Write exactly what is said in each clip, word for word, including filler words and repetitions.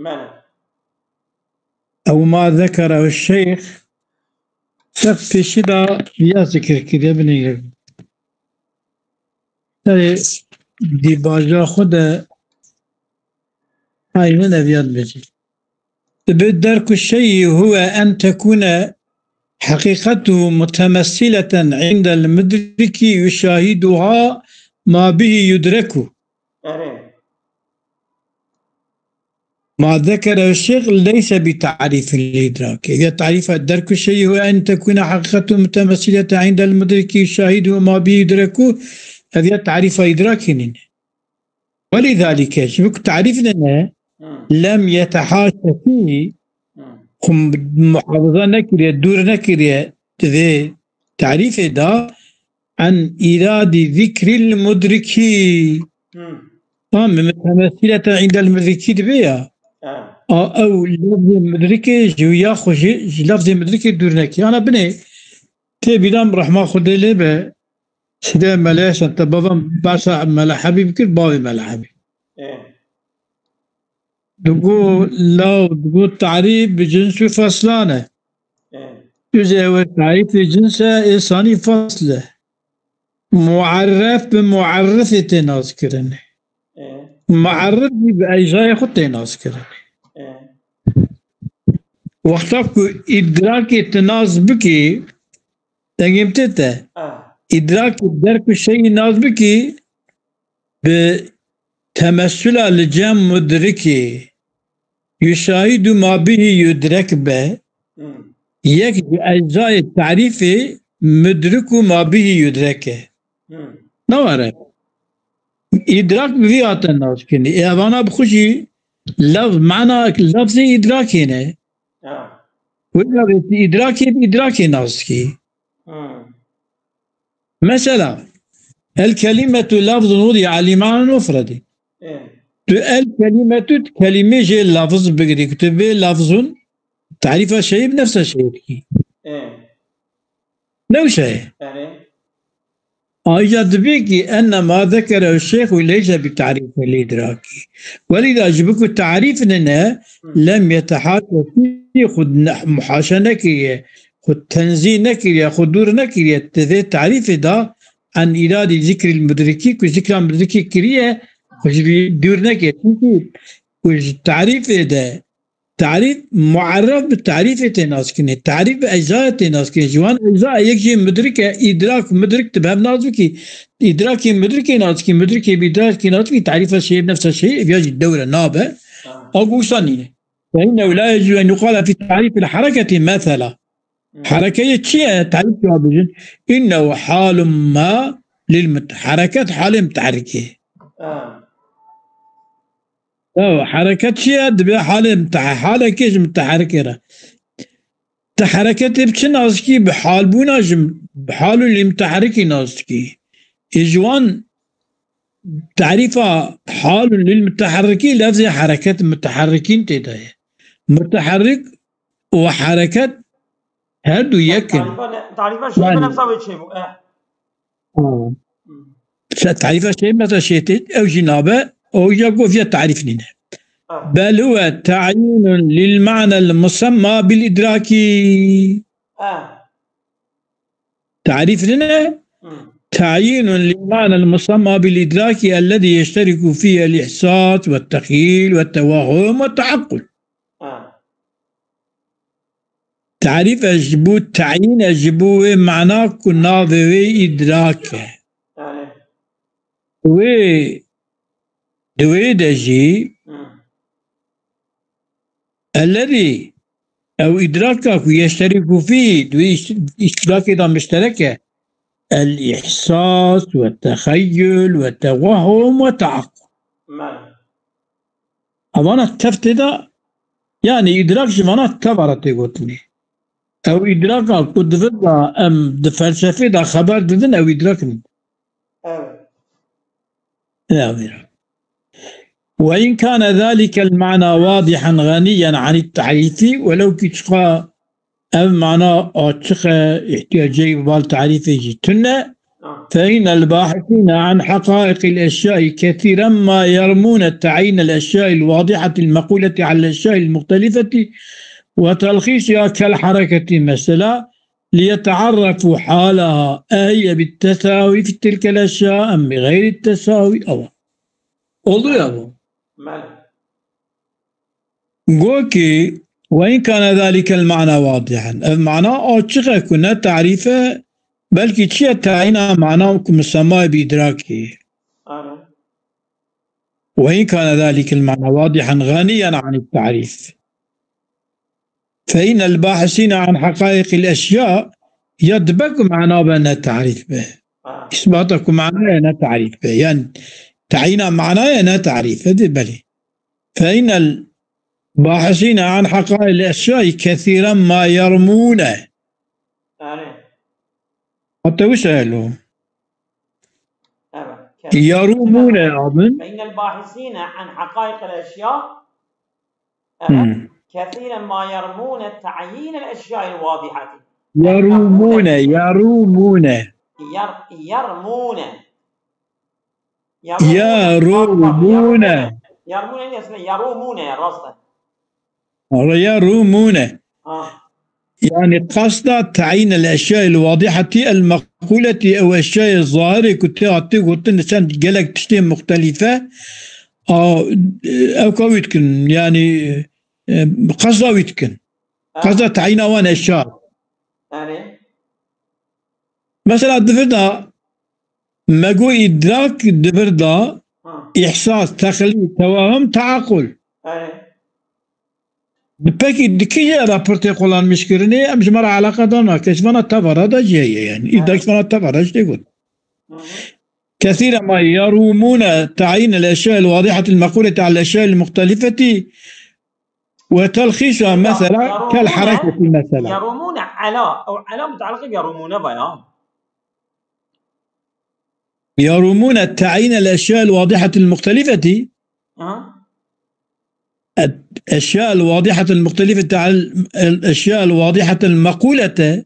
Mele. Ew ma zekere şeyx, sef pêşî de viya zikir kiriye binêre. Serê dîbaja xwe de haynin ev yad bêjî. Dibe derku şeyî huwe en tekune heqîqetuhu mutemessileten indel mudriki yuşahiduha ma bihi yudreku. Erê. Ma zekere şeyx leyse bi tarîfin li idrakê. Ya tarîfa derku şeyî huwe en tekune heqîqetuhu mutemessileten indel mudriki yuşahiduha ma bihi yudreku. Ev ya tarîfa idrakê nîne. Welîzalîke, ji bo ku tarîf nene, Hmm. lem yetehaşe fî, Hmm. xwe muhafaza nekiriye, dûr nekiriye, di vê tarîfê de en îradî zikrîl mudrikî. Hmm. Tamam, mutemessileten indel mudrikî dibe ya. Evet. A ew lafzê mudrikê ji ya xwe jî, ji lafzê mudrikê dûr nekiriye. Ana binê, tê bîra min rehma Xwedê lê be, Sîdê Mele Hesen, te bava behsa Mele Hebîb kir, bavê Mele Hebîb. Ê. Digo law, digo tarîf bi cins û feslan e. Ê. Tu zê ewe tarîfê cins e, ê sanî fesl e. Muerref bi muerrifê tê naskirin. Ê. Muerrif jî bi ecayê xwe tê naskirin. Ê. Wexta ku îdrakê tu nas bikî, dengê min tê te, Ah. îdrakê derku şeyî nas bikî, bi temessula li cem mudrikê, yuşahidu ma bihî yudrek be, Hmm. yek ji eczayê tarîfê mudrik û ma bihî yudrek e. Hmm. Ne were? Îdrak bi vî hate naskirinê. Ê evana bi xwe jî lafz, mana lafzê îdrakê ne. Ah. Wê gavê tu îdrakê bi îdrakê nas dikî. Hmm. Mesela, el kelimetu lafzun wudi'a li ma'nen mufredi. Ê. Tu el kelimetu kelîmê jê lafz bigirî, ku tu bê lafzun, tarîfa şeyî bi nefsa şeyî dikî. Ê. Ne wisa ye? Erê. Ayrıca dibe ki enne ma zekere şeyhu leyse bi tarîfin li idrakî. Welîda ji bo ku tarîf nine, Hmm. lem yetehaşe fî, xwe ne-, muhaşe nekiriye, xwe tenzî nekiriye, xwe dûr nekiriye. Di vê tarîfê de en îradî zikrîl mudrikî, ku zikra mudrikî kiriye, xwe ji vî dûr nekiriye. Çimkî ku ji tarîfê de tarîf muerref bi tarîfê tê naskirinê. Tarîf bi eczaya tê naskirinê. Ji wan ecza yek jê mudrik e, îdrak, mudrik tu bi hev nas bikî. Îdrakê mudrikê nas dikî, mudrikê bi îdrakê nas dikî, tarîfa şeyî bi nefsa şeyî, ev ya jî dewre nabe. Ah. A ku wisa nîne. Fe innehu la yecuzu en yuqale fî tarîfil hereketi mesela. Hmm. Herekeyê çi ye? Tarîf çawa bijin? Innehu halun ma lil mut-, hereket halê mutehrekê. Ah. Ew hereket çi ye? Dibe halê mute-, halekê ji muteherikê re. Ti hereketê bi çi nas dikî? Bi halbûna ji, bi halun lil muteherikî nas dikî. Ê ji wan tarîfa halun lil muteherikî lefzê hereket muteherikîn tê de ye. Muteherik û hereket her du yek in. Tarîfa ne, tarîfa şey Yani- bi nefsa wê çêbû. Eh. Ha. Se tarîfa şey mesela şey tê, ew jî nabe, o ya goviya tarîf nîne. Ah. Bel huve ta'yinun lil ma'nel musemma bil idraki. Ah. Tarîf nîne, Hmm. تعيين للمعنى المسمى بالإدراك الذي يشترك فيه الإحساس والتخيل والتوهم والتعقل. Ah. Tarîf e ji bo tayîn e ji bo wê mana ku navê wê îdrak e. Yani. Wê, di wê de jî Hmm. الذي ew îdraka ku yeşterîku fî, di wê îş-, îştirakê de mişterek e. El-îhsas ve texeyyul ve tevehhum ve teakkul. Mele. Evana tev tê de, yani îdrak ji vana teva re tê gotinê. Ew îdraka ku di vir de em di felsefê de xeber didin, ew îdrak in. Evet. Ya wira. وإن كان ذلك المعنى واضحا غنيا عن التعريف, welew kî çiqa ev mana açiq e, ihtiyacê bal tarîfê jî tune, فإن الباحثين عن حقائق الأشياء كثيرا ما يرمون تعيين الأشياء الواضحة المقولة على الأشياء المختلفة وتلخيصها كالحركة مثلا، ليتعرفوا حالها أهي بالتساوي في تلك الأشياء أم بغير التساوي. Ama. Oldu ya bu. Maalesef. Go ki, وإن كان ذلك المعنى واضحا. Ev mana açık e ku ne tarîf e, belkî çi ye tayîna mana ku misemayê bi îdrakî. Alo. وإن كان ذلك المعنى واضحا غنيا عن التعريف. فإن الباحثين عن حقائق الأشياء ya dibe ku mana be ne tarîf be. Ha. Îsbata ku mana ye ne tarîf be. Yani tayîna mana ye ne tarîf be. Dê belê. فإن الباحثين عن حقائق الأشياء كثيرا ما يرمون. Erê. Hatta wisa elo. Evet. يرومون abin. فإن الباحثين عن حقائق الأشياء، evet. Hmm. كثيرا ما يرمون تعيين الأشياء الواضحة. يرومون، يرومون. ير-، يرمون. يرومون. يرمون. يرمون، rast e. Ara يرومون. Ha. Yani qasda تعيين الأشياء الواضحة المقولة ew eşyayê zahirê ku tê hatê gotin li ser gelek tiştê muxtelife, a, ew ka wî dikin, yani, e, qasda wî dikin. Ha. Qasda tayîna wan eşya. Erê. Mesela di vir de me got îdrak, di vir de Ha. îhsas, texlî, tewahum, teaqul. Erê. Di pekî di kî jê re pir tê qulanmiş kirinê, em ji me re eleqedar nake. Ji vana tevara de jî heye yani. Îdrak ji vana tevara jî tê got. Hı hı. كثيرا ما يرومون تعيين الأشياء الواضحة المقولة على الأشياء المختلفة وتلخيصها Ya, مثلا yarumune, كالحركة مثلا. Yarumune ala. Ew ala mutaliqî bi yarumune be ya. يرومون تعيين الأشياء الواضحة المختلفة. Ha? الأشياء الواضحة المختلفة على ال-، الأشياء الواضحة المقولة،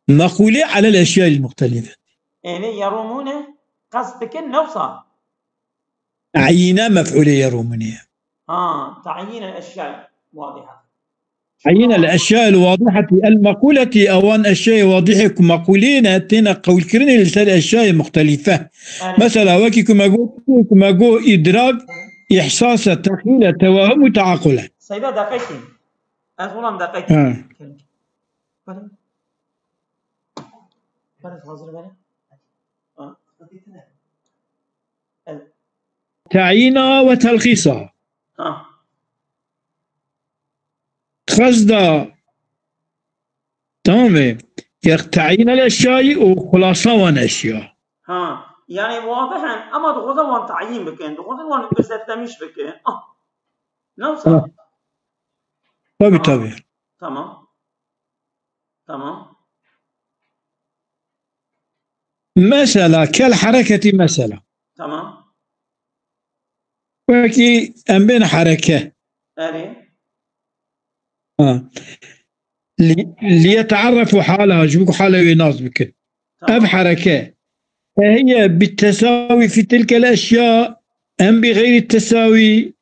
مقولة على الأشياء المختلفة. Ênê yarumune qest dikin newsa. Tayîna mef'ûlê yarumune. Ha, تعيين الأشياء واضحة. تعيين الأشياء الواضحة المقولة، ewan eşyayê wadihê ku meqûlê ne, têne qewlkirinê li ser eşyayê muxtelife. Erê. Mesela, wekî ku me got, ku me got îdrak, îhsas e, texyîl e, tewahum û teaqul e. Seyda, deqekî. Ez olam deqekî. Ha. Bere. Bere, hazir bere. Ha. Tayîna ve telxîsa. Ha. Qesda, tamam e, ya tayîn el eşyayî û xulasa wan eşya. Ha, yani wadih in, ama dixwazin wan tayîn bikin, dixwazin wan özetlemiş bikin. Ah. Ne olsa? Ha. Tabii, tamam. Tabii. Tamam. Tamam. Mesela, kel hareketi mesela. Tamam. Wekî em bên hereke. Erê. Ha. Li-, liyete'errefu haleha, ji bo ku halê wê nas bikin. Tamam. Ev hereke. Ehiye bi tesawî fi tilkel eşya, em bi gayri tesawî.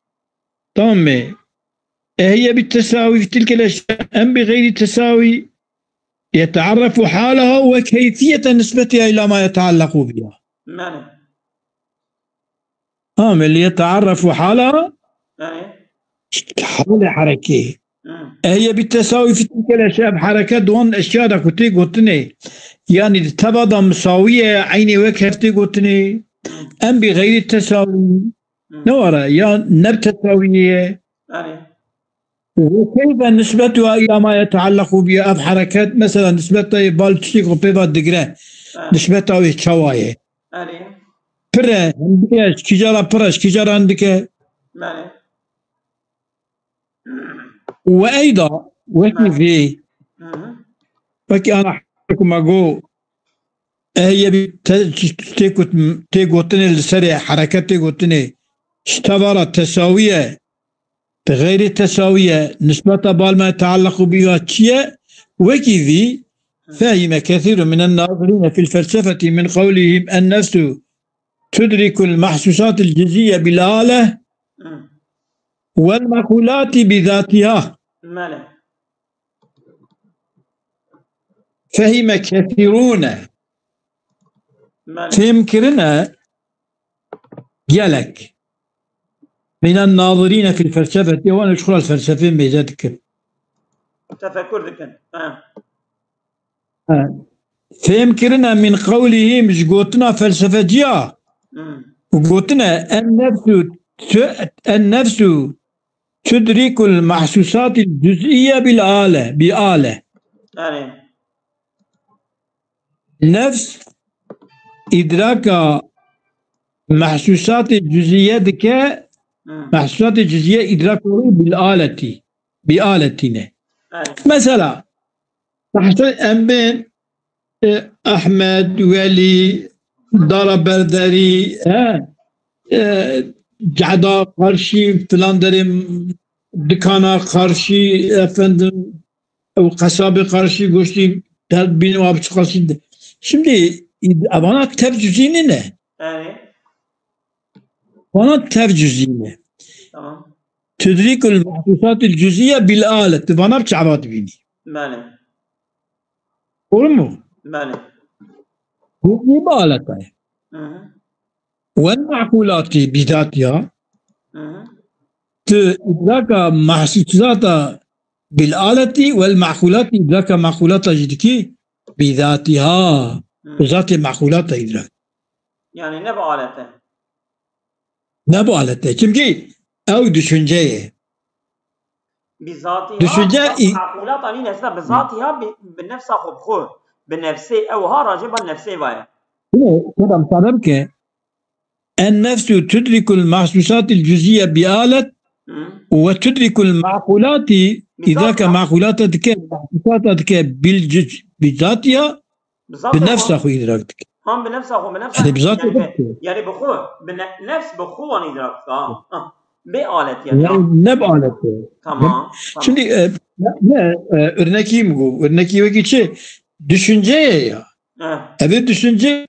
Tamam mı? Ehiye bi tesawî fi tilkel eşya, em bi gayri tesawî. Yete'errefu haleha ve keyfiyete nisbetiha ila ma yeteallequ biha. Mane. Amel yete'errefu haleha, Yani. Halê herekê. Hı. Ehiye bi tesawî fi tilkel eşya, ev hereke di wan eşya de ku tê gotinê. Yani di teva de misawî ye, eynê wek hev tê gotinê. Hı. Em bi gayri tesawî. Hı. Ne were, ya ne bi tesawî ye. Yani. Û keyfe nisbetuha ila ma yeteallequ biha, ev hereket, mesela, nisbeta wê bal tiştê ku pê ve digire, Ha. Nisbeta wê çawa ye? Erê. Pir e, hindik e, ji kîja re pir e, ji kîja re hindik e? Belê. Û eyda, wekî Ha. vê, Hı hı. wekî ana ku me got, ehiye bi te-, tê ku, tê gotinê li serê, hereket tê gotinê, ji teva re tesawî ye, bi xeyrê tesawî ye, nisbeta bal me tealleqû bîya çi ye, wekî vî فهم كثير من الناظرين في الفلسفة من قولهم النفس تدرك المحسوسات الجزئية بالآلة والمعقولات بذاتها. Belê. فهم كثيرون. Belê. Fêm kirine gelek. من الناظرين في الفلسفة, wan ji xwe felsefê mêze dikin. Tefekur dikin. Ha. Ha. Fêm kirine من قولهم, ji gotina felsefeciya. Hmm. Û gotine, النفس ت-, النفس تدرك المحسوسات الجزئية بالآلة, بآلة. Belê. Nefs îdraka mehsûsatê cüziye dike, Hmm. mehsûsatê cüziye îdraka wî bil aletî, bi aletî ne. Belê. Mesela, behsê em bên, e, Ehmed, Welî, dara berderî, he, e, cehda qarşî, filan derê dikana qarşî, efendim, ew qesabê qarşî, goştî, tev bîne, wa biçû qarşî. Şimdi, evana tev cüzî nîne. Belê. Vana tev cüzî ne. Tamam. Tudrikul mahsusatil cüziye bil alet. Vana bi çava dibînî. Belê. Doğru mu? Belê. Bu, bu bir aleta ye. Hı hı. Vel ma'kulati bizatiha. Hı hı. Tu idraka mahsusata bil aleti vel ma'kulati, idraka ma'kulata jî dikî bizatiha. Hı. Bi zatê ma'kulata idrak. Yani ne bi alete? Ne bu alete? Çünkü ew düşünce ye. Bizatiha, Düşünce bak, i- ma'kulata nîne, aslında bizatiha bi, bi nefsa xwe bi xwe. Bi nefsê ew ha racê ba nefsê vaye. Yine, tamam, sanırım ki en nefsu tudrikul mahsusatil cüziye bi alet Hı. ve tudrikul ma'kulati idraka ma'kulata dike, mahsusata dike bil cüz-, bizatiha Bizatiha bi nefsa xwe idrak dike. Ham bi nefsa xwe, bi nefsa Hani bizatiha yani, dike. Yani bi xwe, bi ne, nefs bi xwe wan idrak dike. Ha. Ha. Bê alet yani. Yani ne bu aleti? Tamam. Tamam. Şimdi e, ne, ne, e, örnekî mi bu? Örnekî wekî çi? Düşünce ye ya. Ha. Ev düşünce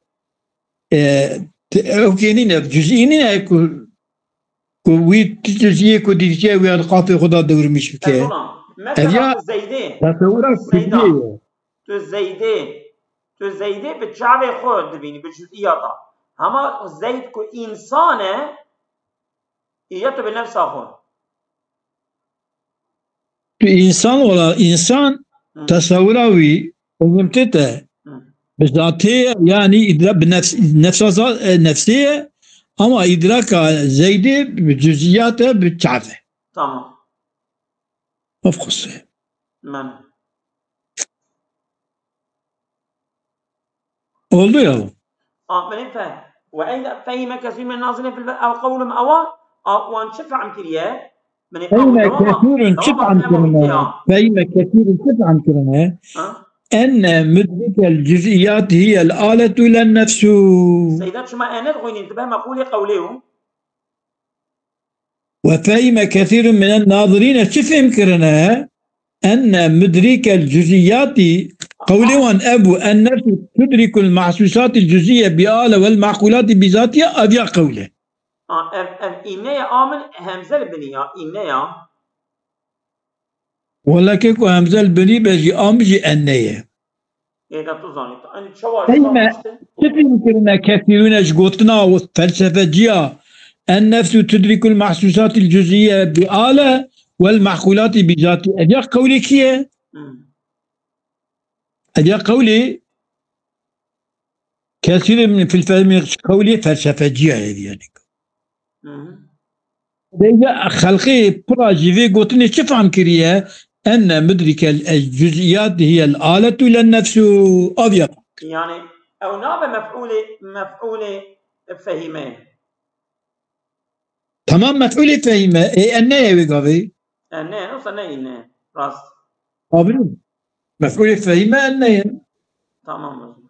e, te- ew kênî ne, cüzî nîne ku, ku wî ti cüziyê ku dîtiye wî qafê xwe da dewrmîş bike. Mesela, Ev ya mesela tu Zeydê, Tasewura Seyda. fikriye ye. Tu Zeydê, tu Zeydê bi çavê xwe dibînî, bi cüziyata. Hema Zeyd ku însan e, îya tu bi nefsa xwe. Tu însan ola, însan Hı. tasewura wî, hizmtê te, Hı. bi zatê ye, yani idra-, bi nefs, nefsa za-, e, nefsê ye, ama idraka Zeydê bi cüziyat e, bi çav e. Tamam. Of qusê. Men. Oldu ya. Aferin fe. Ve eyde fehime kesîr min nazine fil ev qewlum ewa, a, wan çi fehm kiriye? Min ê Fehime qewlum ewa, kesîrun çi ewa fehm fehm kirine? ya. Fehime kesîrun çi fehm kirine? Ha? Enne mudrikel cüz'iyat hiyel aletu len nefsu. Seyda çima enet xwînî dibe meqûlê qewlê û? Ve fehime kesîrun minen nazirîne çi fêm kirine? Enne mudrikel cüz'iyatî, qewlê wan ev bû, en nefsu tudrikul mahsusatil cüz'iye bi ale vel ma'kulati bizatiye, ev ya qewlê. Ha, ev, ev îne ya a min hemze li binî ya, îne ya. Wele ke ku hemze li binî be jî, a min jî enne ye. Êda tu zanî. Hani çawa Fehime, işte? Çi fêm kirine kesîrûne ji gotina felsefeciya en nefsu tudrikul mahsusatil cüz'iye bi ale vel ma'kulati bizatiye. Ev ya qewlê kî ye? Hmm. Ev ya qewlê kesîrê min fil fehmî qewlê felsefeciya ye yani. Hı hı. Vêca xelqê pira jî vê gotinê çi fehm kiriye? Enne mudrikel cüz'iyat hiyel aletu len nefsu. Av ya. Yani ew nabe mef'ulê, mef'ulê fehîme. Tamam, mef'ulê fehîme. E, enne ye wê gavê. E, ne, yoksa ne yine? Rast. Abi, mef'ulê fehîme enne ye. Tamam o zaman.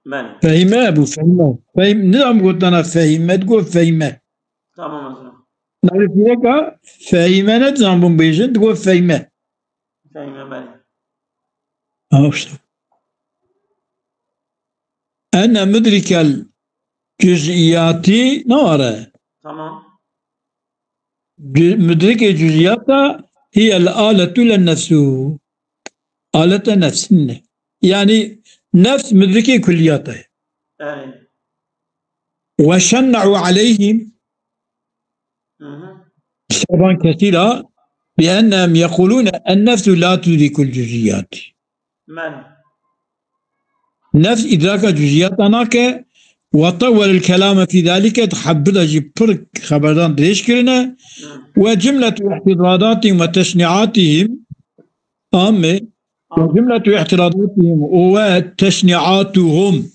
Ben. Fehîme bu, fehîme. Fehîm, ne zaman gotana fehîme, digot fehîme. Tamam o zaman. Navê pîreka fehîme ne zaman bûn bêjin, digot fehîme. Fehîme ben. Ew işte. Enne mudrikel cüz'iyati ne ware? Tamam. Cü-, mudrikê cüz'iyata hiyel aletu len nefsu. Alete nefs ne. Yani nefs mudrikê kulliyata ye. Yani. Ve şenna'u aleyhim. Hı hı. Şerran kesîra bi ennem yekulûne en nefsu la tudrikul cüz'iyati. Men. Nefs îdraka cüziyata nake, we tewwelil kelame fî zalike, di hebirda jî pir xeberdan dirêj kirine, we cumletu îhtiradatihim ve teşniatihim, amê, we cumletu îhtiradatihim ve teşniatuhum.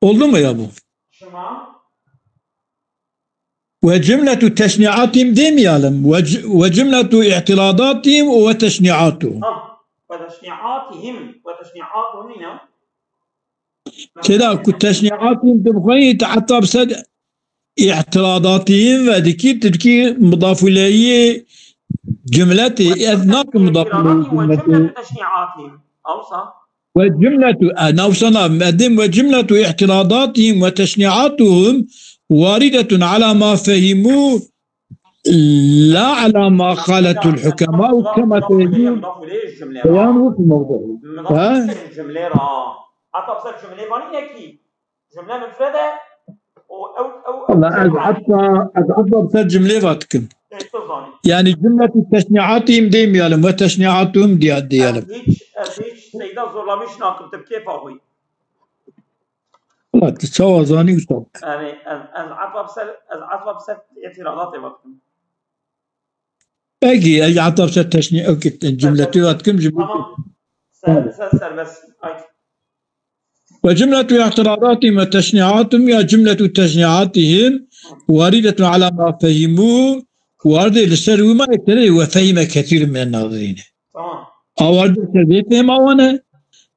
Oldu mu ya bu? Şima? Ve cümletu teşniatihim demeyelim. Ve c-, ve cümletu i'tiradatihim ve teşniatuhum. Ha, ve teşniatihim, ve teşniatuhum ne? Tela ku teşniatihim tu bixwînî, te heta bi ser i'tiradatihim ve dikî, tu dikî mudaf ileyhî cümletê, ez nakim mudaf ileyhî cümletê. Ve cümletu teşniatihim. Awsa? Ve cümletu, e, navsana, medim ve cümletu i'tiradatihim ve teşniatuhum varidetun ala ma fehimu la ala ma qaletul hukema kema teyyidu beyan fi mevdu'u. Ha? Cümle ra. Hatta bu sefer cümle var yine ki. Cümle müfrede. O, ew, ew, ew. Valla ez hatta, ez hatta bi ser cümlê ve dikim. E, tu zanî. Yani cümletu teşniatihim demeyelim ve teşniatuhum diye, diyelim. Ez hiç, ez hiç seyda zorlamış nakim, tu bi kêfa xwe. Valla tu çawa zanî wisa. Yani ez, ez hatta bi ser, ez hatta bi ser îtiradatê ve dikim. Peki, ez hatta bi ser teşni-, ew ki cümletê ve dikim, cümle. Tamam. Ser, ser, serbest. Ay. Ve cümletu i'tiradatihim ve teşniatihim ya cümletu teşniatihim varidetun ala ma fehimu, wardê li ser wî ma ektere ve fehime kesîr min nazirîne. Tamam. A wardê li ser vê fehma wan e,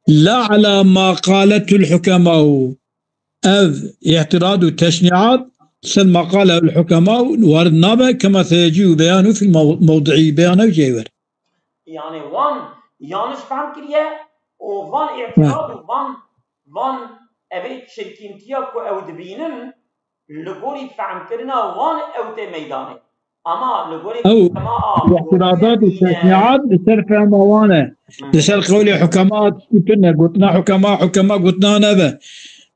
la ala ma qaletul hukemau. Ev îtirad û teşniat li ser ma qaleul hukemau warid nabe, kema seyecîu beyanu fil mew-, mewdi'i, beyana wî jê wer. Yani wan yanlış fehm kiriye û van îtirad û van, van evê çirkîntiya ku ew dibînin, li gorî fehmkirina wan ew tê meydanê. Ama li gorî hukema a îtiradat û teşniat li ser fehma wan e. Li ser qewlê hukema tiştî tune, gotina hukema, hukema gotina nebe.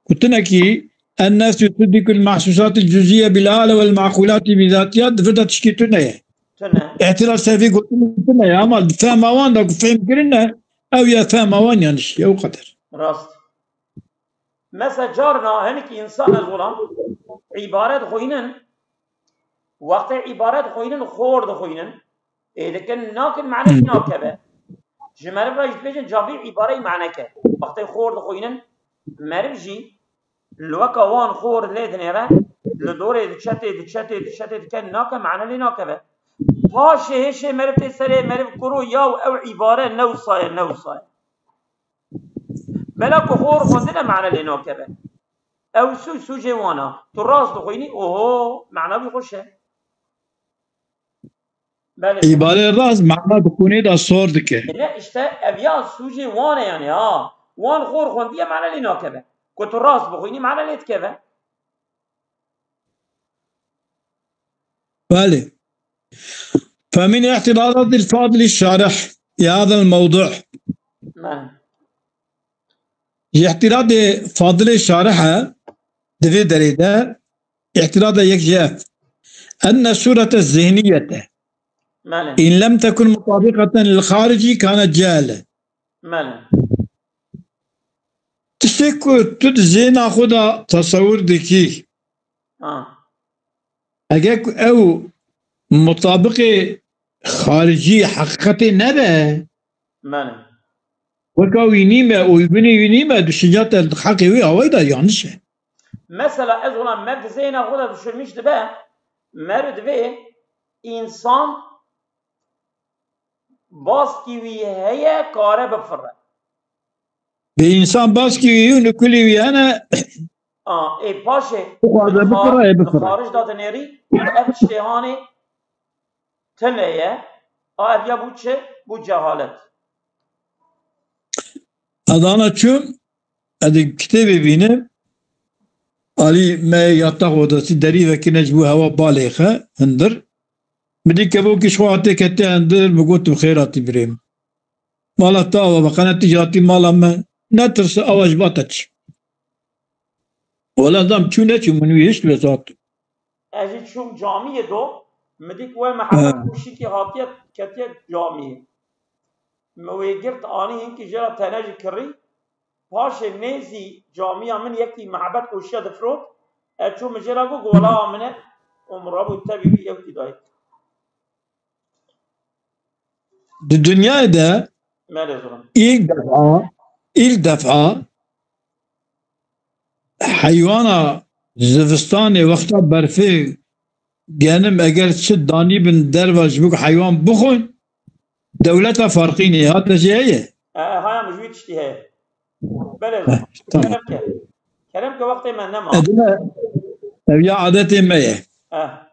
Gotinekî, en nefsu tudrikul mahsusatil cüziye bil ale vel makulati bizatiya, di vir de tiştî tune ye. Tune. Îtiraz ser vî gotinê tune ye, ama di fehma wan de ku fehm kirine, ew ya fehma wan yanlış ye, ew qeder. Rast. Mesela carna hinek însan ez olam, îbare dixwînin, wextê îbare dixwînin, xor dixwînin, ê dikin nakin mane nakeve. Ji meriv re jî dibêjin cavî îbareyî mane ke. Wextê xor dixwînin, meriv jî li weka wan xor lê dinêre, li dorê diçetê, diçetê, diçetê dike, nake mane lê nakeve. Paşê hêşê meriv tê serê meriv kuro yaw ew îbare ne wisa ye, ne wisa ye. Bela ku xor xwendine mane lê nakeve. Ew sû-, sûcê wan a. Tu rast dixwînî, oho, mena wî xweş e. Belê. Îbare rast, mena di xwînê de sor dike. E ne, işte, ev ya sûcê wan e yani, ha. Wan xor xwendiye, mane lê nakeve. Ku tu rast bixwînî, mane lê dikeve. Belê. فمن اعتراضات الفاضل الشارح في هذا الموضوع. Belê. Ji îtiradê Fadilê Şarih e, di vê derê de îtirada yek jî ev. Enne surete zihniyete. Belê. In lem tekun mutabiketen lil xarici kane cehile. Belê. Tiştê ku tu di zêna xwe de tesewir dikî, ha, eger ku ew mutabiqê xaricî heqîqetê nebe, belê, weka wî nîme, uybinê wî nîme, düşünce te heqê wî awayî de yanlış e. Mesela ez olam me di zêna xwe de düşünmüş dibe, meriv divê însan baskî wî heye, kare bifire. Bi însan baskî wî û nikulî wî hene. A, ê paşê bixwaze bifire, ê bifire. Xarij de dinêrî, ev tiştê hanê tune ye. A, ev ya bû çi? Bû cehalet. Ez ana çûm, ez ê kitêbê bînim. Alî me ya tax odasî derî vekirine ji bo hewa balê xe hindir. Min dî kevokî ji xwe hatê ketiye hindir, min got, tu bi xêr hatî birê min. Mala te ava be, qene tu jî hatî mala me. Netirse, awa ji ba te çi. Wela zam çû neçû, min wî hişt wê zat. Ez jî çûm camiyê do, min dît we Mihemed He. Kûşikî hatiye ketiye camiyê. Min wê girt anî hinkî jê re tene jî kirî. Paşê nêzî camiya min yekî Mihemed Kûşiya difirot. Ez çûm min jê re got, got, wela a min e. Û min rabû tevî wî yewkî dayik. Di dinyayê de Belê zilam. ilk defa, ilk defa heywana zivistanê wexta berfê genim eger çi danî bin derva ji bo ku heywan bixwin, dewleta farqînê hate jê heye. E, e, haya min ji wî tiştî heye. Belê zilam. Tamam. Kerem ke. Kerem ke wextê me nema. Edine, ev ya adetê me ye. E.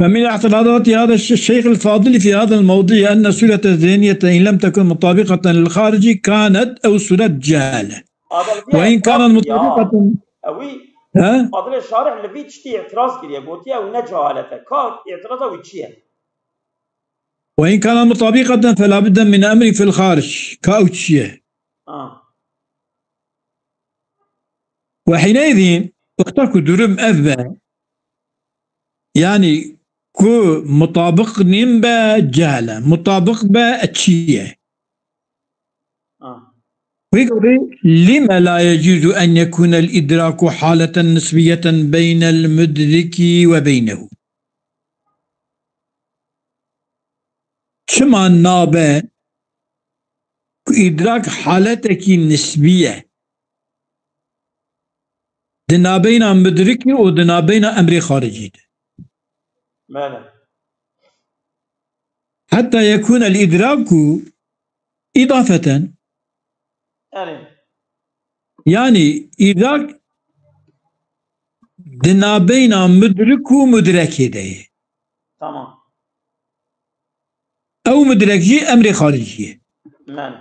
فمن اعتراضات هذا الش-، الشيخ الفاضل في هذا الموضوع أن الصورة الذهنية إن لم تكن مطابقة للخارج كانت أو صورة جهلة. Adil diye وإن كانت ya. مطابقة Ewî Ha? Adilê şarih li vî tiştî îtiraz kiriye, gotiye ew ne cehalete. Ka îtiraza wî çi ye? وإن كانت مطابقة فلا بد من أمر في الخارج. Ka ew çi ye? Ha. وحينئذ, wexta ku durum ev be, yanî ku mutabiq nîn be cehl e, mutabiq be çi ye? Ha. Wê gorî, لم لا يجوز أن يكون الإدراك حالة نسبية بين المدرك وبينه. Çima nabe ku îdrak haletekî nisbî ye? Di nabeyna mudrikî û di nabeyna emrê xaricî de. Bele. Heta yekûne l-îdraku îdafeten. Erê. Yanî îdrak di nabeyna mudrik û mudrekê de ye. Tamam. Ew mudrek jî emrê xaricî ye. Bele.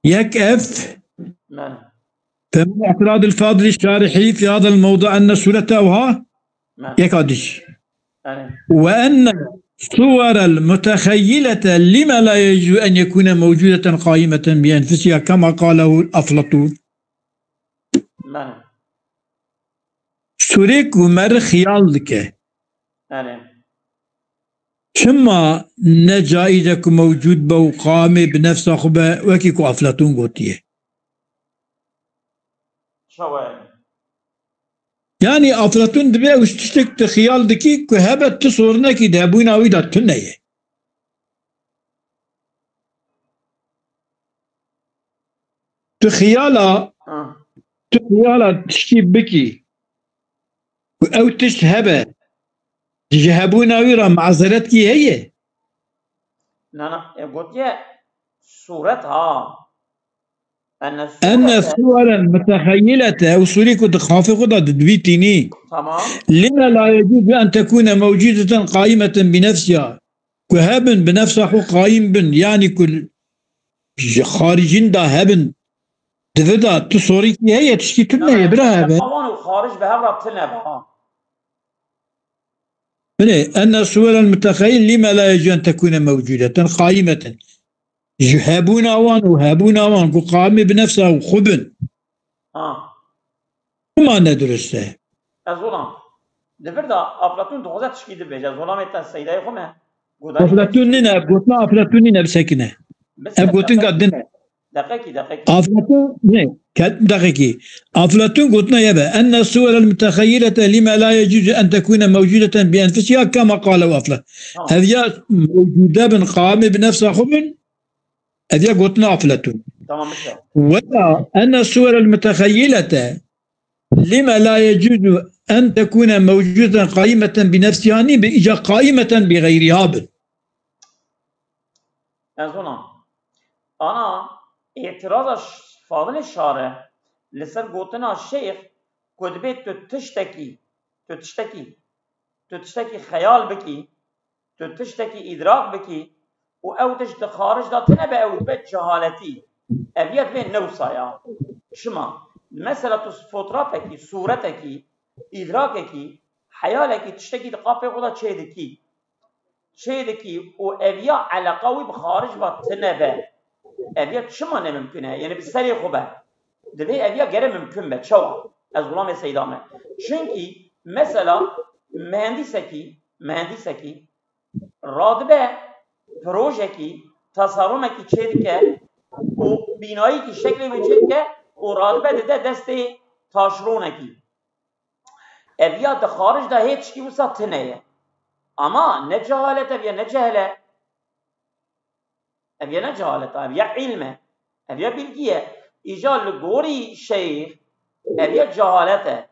Yek ev. Bele. فمن اعتراض الفاضل الشارحي في هذا الموضع أن الصورة أوها Bele. Yek adiş. Bele. وأن الصور المتخيلة لما لا يجوز أن يكون موجودة قائمة بأنفسها كما قاله أفلاطون. Bele. Sûrê ku merî xiyal dike. Erê. Çima ne caiz e ku mewcûd be û qamê bi nefsa xwe be, wekî ku Eflatûn gotiye? Çawa yani? Yanî Eflatûn dibê ew tiştek tu xiyal dikî ku hebe tu sorinekî di hebûna wî de tune ye. Tu xiyala, Ha. tu xiyala tiştî bikî ku ew tişt hebe, ji hebûna wî re mazeretkî heye? Na, na, e, gotiye sûret ha. Enne Enne sûrete. Suweren mutexeyilete, ew sûrî ku di xafê xwe de di divî tînî. Tamam. Lime la yecuzu en tekune mewcudeten qaimeten bi nefsiha. Ku hebin, bi nefsa xwe qayîm bin, yanî ku ji xaricîn de hebin, di vir de tu sorîkî heye, tiştî tune ye, bira hebe. Wan û xaric bi hev re tune be, ha. Belê, enne suweren mutexeyil lime la yecuzu en tekune mewcudeten, qaîmeten. Ji hebûna wan û hebûna wan ku qaîmê bi nefsa xwe bin. Ha. Çima ne dirust e? Ez ona. Di vir de Aflatûn dixwaze tişkî dibêje. Zolamê te seydayê xwe me. Godayî Aflatûn nîne, ev gotina Aflatûn nîne, bisekine. Ev gotinka din e. Deqekî, deqekî. Aflatûn, ne, ke-, deqekî. Aflatûn gotina ye be. Enne suwerel mutexeyilete lime la yecuzu en tekune mewcudeten bi enfisiha kema qalehu Afla-. Tamam. Ev ya mewcude bin, qamê bi nefsa xwe bin, ev ya gotina Aflatûn. Tamam, bitti. Wela enne suwerel mutexeyilete lime la yecuzu en tekune mewcudeten qaimeten bi nefsiha nî bi, îca qaimeten bi geyriha bin. Ez ona. Ana, îtiraza ş-, Fadilê Şare li ser gotina Şeyx ku dibê tu tiştekî, tu tiştekî, tu tiştekî xeyal bikî, tu tiştekî îdrak bikî, û ew tişt di xaric de tine be, ew dibe cehaletî. Ev ya divê newsa ya. Çima? Mesela tu fotrafekî, sûretekî, îdrakekî, heyalekî, tiştekî di qafê xwe de çêdikî. Çêdikî û ev ya eleqa wî bi xaric ve tine be. Ev ya çima ne mimkun e? Yani bi serê xwe be. Divê ev ya gere mimkun be. Çawa? Ez xulamê seyda me. Çunkî mesela mehendisekî, mehendisekî radibe projekî, tasarrumekî çêdike û bînayîkî şeklê wê çêdike û radibe dide destê taşronekî. Ev ya di xaric de hê tişkî wisa tine ye. Ama ne cehalet ev ya, ne cehle. Ev ya ne cehalet, ev ya îlm e. Ev ya bilgî ye. Îca li gorî şeyx ev ya cehalet e.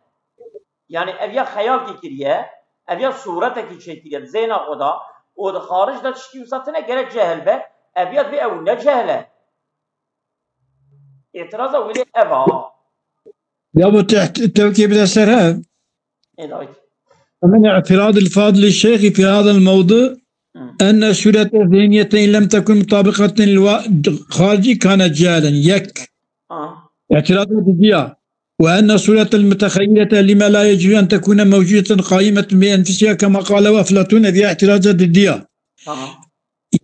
Yani ev ya xeyalkî kiriye, ev ya sûretekî çêkiriye, zêna xwe da, û di xaric de tişkî wisa tine, gere cehil be, ev ya divê ew ne cehle. Îtiraza wî lê ev a. Ya bu teht-, tevkê bide ser hev. Ê dawît. ومن اعتراض الفاضل الشيخ في هذا الموضوع أن الصورة الذهنية إن لم تكن مطابقة للخارج كانت جهلا. Yek. Ha. اعتراض الدية. وأن الصورة المتخيلة لما لا يجوز أن تكون موجودة قائمة بأنفسها كما قاله أفلاطون. Ev ya îtiraza didiya. Tamam.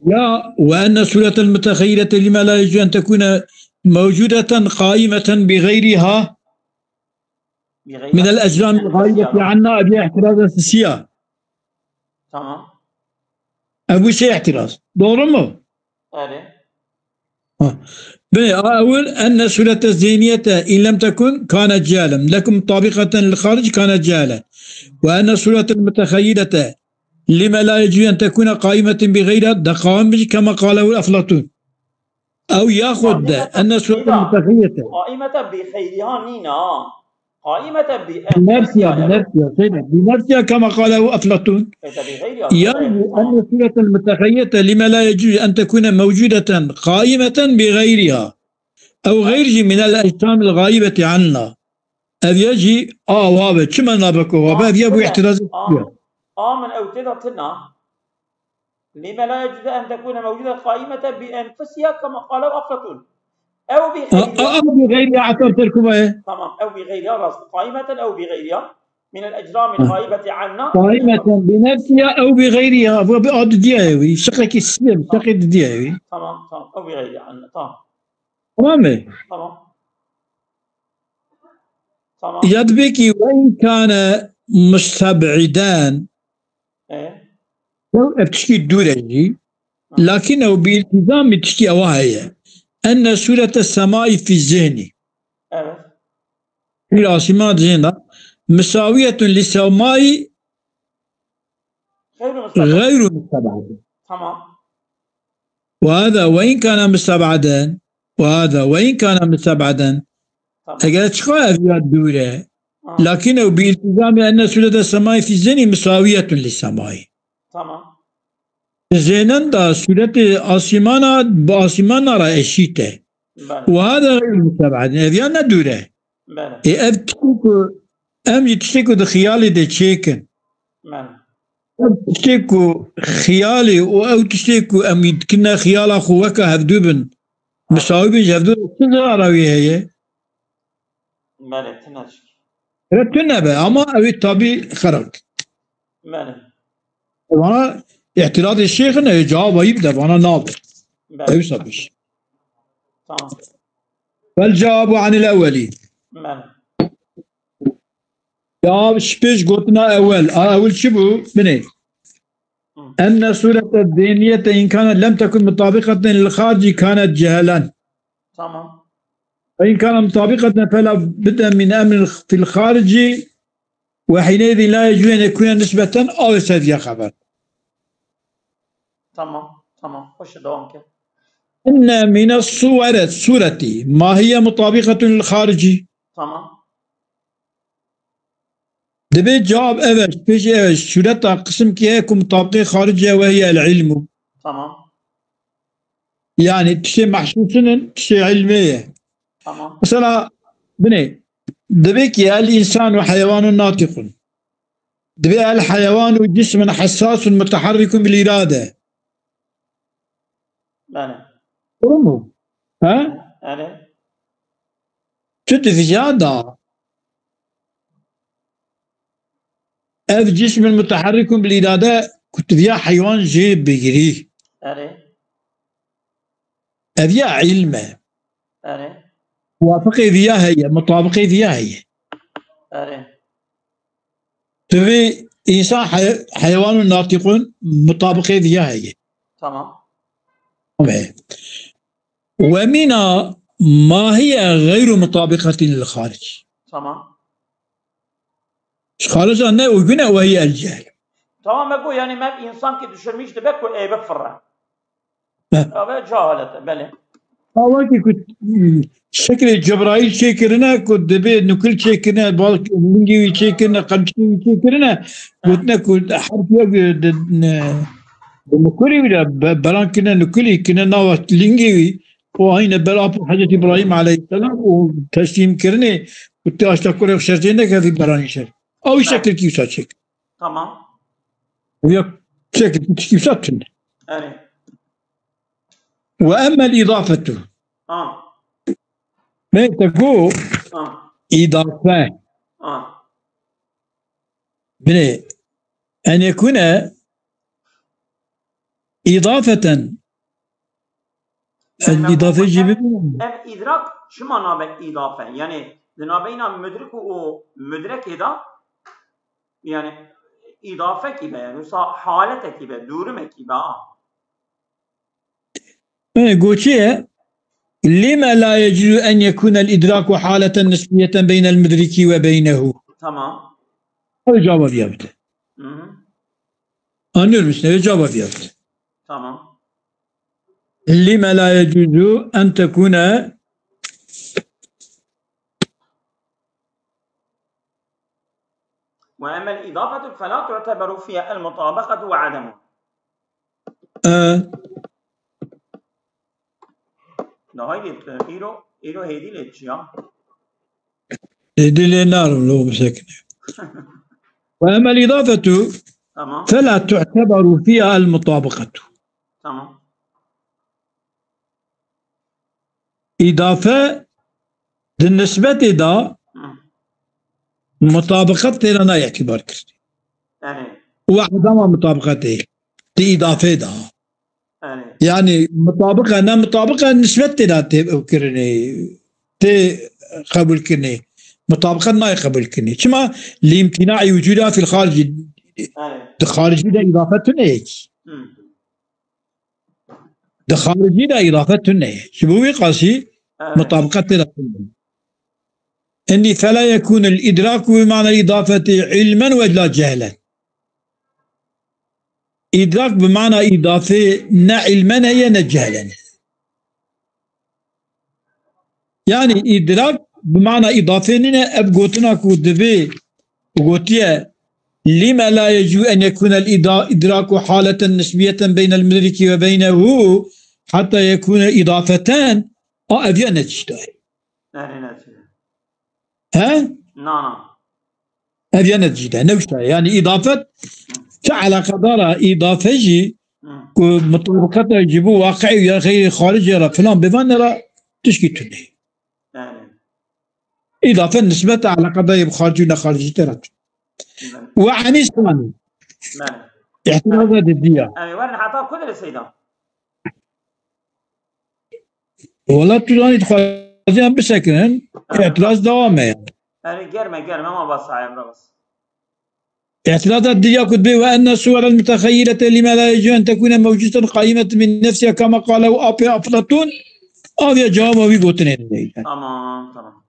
Ya, وأن الصورة المتخيلة لما لا يجوز أن تكون موجودة قائمة بغيرها من الأجرام الغائبة عنا, ev ya îtiraza sisiya. Tamam. Ev bu şey îtiraz. Doğru mu? Öyle. Ha. Bine, أول أن الصورة الذهنية إن لم تكن كانت جهلا، لكن مطابقة للخارج كانت جهلا. وأن الصورة المتخيلة لما لا يجوز أن تكون قائمة بغيرها, دقائق كما قاله أفلاطون. أو ياخذ أن الصورة المتخيلة قائمة بغيرها nîna. قائمة بأنفسها, بنفسها, şeyde, بنفسها كما قاله أفلاطون. Yani أن الصورة المتخيلة لما لا يجوز أن تكون موجودة قائمة بغيرها أو غير من الأجسام الغائبة عنا. Ev ya jî a wabe. Çima nabe ku wabe? Ev ya bu îtiraz ediyor. A min ew tê de tune. لما لا يجوز أن تكون موجودة قائمة بأنفسها كما قاله أفلاطون. أو بغيرها. أو بغيرها, etab terkuba ye. Tamam, أو بغيرها, rast. قائمة أو بغيرها من الأجرام الغائبة عنا. قائمة بنفسها أو بغيرها. Bu bir adı diye evi. Şakaki silim, şakaki diye evi. Tamam, tamam. أو بغيرها عنا. Tamam. Tamam mı? Tamam. Tamam. Ya da belki وإن كان مستبعدا. E? Ev tişkî dûr e jî. Hı. لكنه بالتزام tişkî ewa heye. أن صورة السماء في الذهن. Evet. Bir asîman zêna. مساوية للسماء غير مستبعد. غير مستبعد. Tamam. وهذا وإن كان مستبعدا. وهذا وإن كان مستبعدا. Tamam. Eger çiqa ev ya dûr e. Ha. لكنه بالتزام أن صورة السماء في الذهن مساوية للسماء. Tamam. Zênen da sûretê asîmana bi asîmana re eşît e. Belê. وهذا غير مستبعد. Ev ya ne dûr e. Belê. Ê ev tiştê ku, em jî tiştê ku di xiyalê de çêkin. Belê. Ev tiştê ku xiyalê û ew tiştê ku em dikine xiyala xwe weke hevdû bin. Ha. Misawî bin ji hevdû re çi zirara wî heye? Belê, tune tişkî. Re tune be, ama ew ê tabî xerab. Belê. Vana îtirazê şêx ne, cevaba yî bide, vana nabe. Belê. Ew sabîş. Tamam. Fel cewabu anil ewwelî. Belê. Ya ji pêş gotina ewel. A ewel çi bû? Binê. Hı. Enne surete zêniyete in kane lem tekun mutabikaten lil xarici kanet cehelen. Tamam. Ve in kane mutabikaten fela bidde min emrin fil xarici ve hineydi la yecû en yekûne nisbeten aw seviye xeber. Tamam, tamam. Hoş, devam ke. Enne mine suwere, sureti, ma hiye mutabikatun lil xarici. Tamam. Dibê cevab ev e, pêşî ev e, sureta qisimkî heye ku mutabqê xarici ye, ve hiye el ilmu. Tamam. Yani tiştê mehsûsin in, tiştê ilmê ye. Tamam. Mesela, binê, dibê ki el insanu heywanun natiqun. Dibê el heyvanu cismun hessasun mutaharrikun bil irade. Belê. Doğru mu? Ha? Erê. Tu di viya da ev cismin muteharrikun bil irade ku tu viya heywan jê bigirî. Erê. Ev ya ilm e. Erê. Muwafiqê viya heye, mutabiqê viya heye. Erê. Tu vê insan he-, heywanun natiqun mutabiqê viya heye. Tamam. Tamam. Ve mina ma hiye gayru mutabiqatin lil haric. Tamam. Ji xarica ne û gune ve hiye el cehl. Tamam, me got, yani me insan ki düşünmüş dibe ku ê bifirre. Heh. Ave cehalete, belê. Ha, wekî ku, hmm, şeklê Cebraîl çêkirine, ku dibê nukil çêkirine, bal-, lingê wî çêkirine, qemçiyê wî çêkirine, gotine ku herf ya bi-, di, ne, bi nukulî wî de be-, beran kirine nukulî, kirine nava lingê wî, û ayne ber apê Hezretî Îbrahîm aleyhisselam û teslîm kirinê, û tê aşta kurê xwe şercê nekevî beranî şer. Ew şekil kî wisa çêkir. Tamam. Ya şekil kî wisa tune. Erê. Ve emmel îdafetu. Ha. Me te got Ha. îdafe. Ha. Binê, en yekune îdafeten. Yani, ev îdafe jî bibînin. Ev îdrak çima nabe îdafe? Yani, di nabeyna mudrik û mudrekê de, yani, îdafekî be, yani, wisa haletekî be, dûrimekî be, ha. E, goçê ye, lima la yecuzu en yekûne el-idraku haleten nisbiyeten beynel mudriki ve beynehu. Tamam. Ew cevabê viya bide. Hı hı. Anlıyor musun? Ew cevabê viya bide. Tamam. Lima la yecuzu en tekûne Ve emmel îdafetu felâ tu'teberu fîha el-mutabakatu ve ademuha. E. Da haydi, îro, îro hêdî lê çi ya? Hêdî lê narim, lo bisekine. Ve emmel îdafetu Tamam. felâ tu'teberu fîha el-mutabakatu. Tamam. Îdafe di nisbetê de Hı. mutabiqet tê re nayê îtîbar kirinê. Erê. Û edema mutabiqetê di îdafê de. Erê. Yani mutabiqe, ne mutabiqe nisbet tê re tê kirinê, tê qebul kirinê. Mutabiqet nayê qebul kirinê. Çima? Li imtinaî wucûda fil xaricî. Erê. Di xaricî de îdafe tune yekî. Hı. Di xaricî de îdafe tune ye. Ji bo wî qasî Evet. mutabiqet tê de tune ye. Enî fela yekûnul îdraku bi mana îdafetî ilmen ve la cehlen. Îdrak bi mana îdafê ne ilmen heye ne cehlen. Yani îdrak bi mana îdafê nîne, ev gotina ku divê gotiye, "Lime la yecu en yekûne l-îda-, îdraku haleten nisbiyeten beynel mudriki ve beynehu, hatta yekûne îdafeten", a ev ya ne tişta ye. Erê ne tişta ye. He? Na, na. Ev ya ne tişta ye. Ne tişta ye. Yani îdafet çi alakadara îdafe jî Hı. ku mutabakata ji bo waqi'î ya xeyrê xaricê re filan bêvan ne ra tişkî tune ye. Yani. Îdafe nisbet alakadara bi xaricî û ne xaricî tê re tune. Yani. Ve anî sani. Yani. Îhtiraza di diya. Yani, werin heta ku derê seyda? Wela tu zanî dixwazin em bisekinin, Evet. îtiraz devam e yani. Yani germe, germe, ma bas, hayır, bas. Îtiraza diya ku dibê ve enne suwer el-mutexeyyilete lime la yecu en tekune mewcudeten qaimeten min nefsiha kema qalehu apê Aflatun, aviya cevaba wî gotinê dideyî. Tamam, tamam.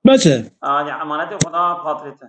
Bes e. Aa, ya emanetê Xweda patrete.